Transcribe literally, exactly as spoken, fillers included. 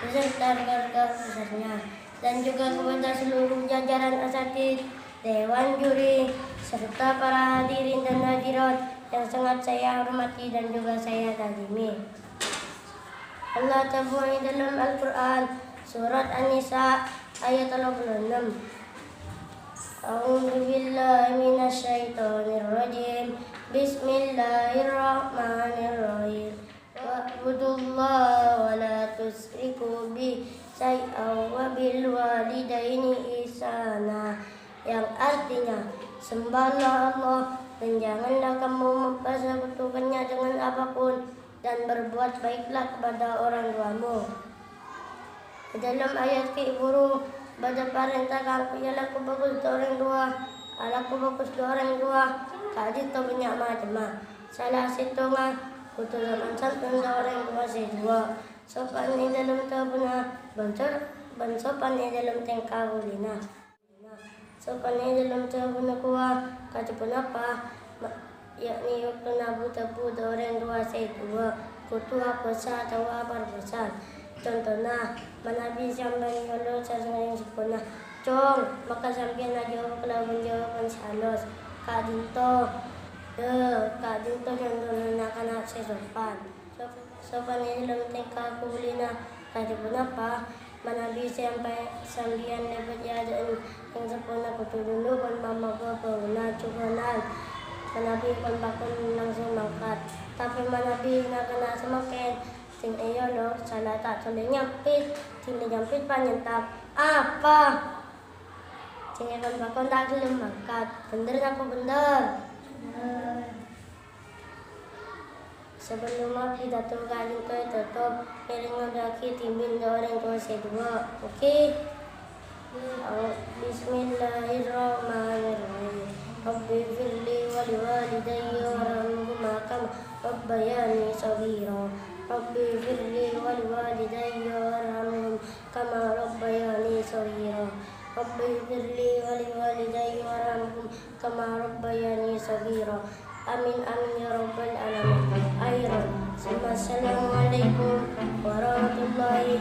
beserta keluarga besarnya, dan juga kepada seluruh jajaran asatidz, dewan juri, serta para hadirin dan hadirat yang sangat saya hormati dan juga saya ta'zimi. Allah adhâbu è dhâlem Al-Qur'an, surat An-Nisa, ayat tello puluh ennem. A'udzubillahi minasyaitonirrajim. Bismillahirrahmanirrahim. "Wa'budullaha wa la tusyriku bihi syai'an wa bil walidaini ihsana." Yang artinya, "Sembahlah Allah dan janganlah kamu mempersekutukannya dengan apapun, dan berbuat baiklah kepada orang tuamu." È dhâlem ayat ghi' bhuru bâdâ parènta kaangghuy alako bhâghus dâ' orèng towa. Alako bhâghus dâ' orèng towa ka'dinto bânnya' macemma. Sala sèttonga kodhu sopan santun dâ' orèng towa sè duwâ'. Sopan è dhâlem dhâbuna bân sor-, bân sopan è dhâlem tèngka bulina. Sopan è dhâlem dhâbuna kowa, kadhi ponapa? Ma-, yakni bâktona bu-, bu dâ' orèng towa sè duwâ', kodhu abhâsa otabâ aparbhâsa. Contona, manabi sampèyan nyolok sareng orèng seppona, "Cong, maka sampèyan ajâwâb kalabân jâwâbhân sè alos." Ka'dinto, dhâ, ka'dinto contona na'-kana' sè sopan. Sop-, sopan è dhâlem tèngka bulina, kadhi ponapa? Manabi sampè-, sampèyan lèbât è adâ'na orèng seppona, kodhu dhulu bân mama bâbâna jhughân. Manabi kon-pakon langsung mangkat. Tapè manabi na'-kana' samangkèn, sè èolok sala ta' ollè nyampit, sè ènyampit panyèntap. Apa? Sè kon-pakon ta' ghellem mangkat. Bhender napa bhender? Sabellunna pidato ka'dinto ètotop, èrèng ngodâ'aghi dhimbina dâ' orèng towa sè duwâ'. Oke? Bismillahirrahmanirrahim. Rabbighfirli wa liwalidayya warhamhuma kama rabbayani shaghira. Rabbighfirli wa liwalidayya warhamhuma kama rabbayani shaghira. Rabbighfirli wa liwalidayya warhamhuma kama rabbayani shaghira. Amin, amin, ya rabbal alamin. Khairan. Summa assalamualaikum warahmatullahi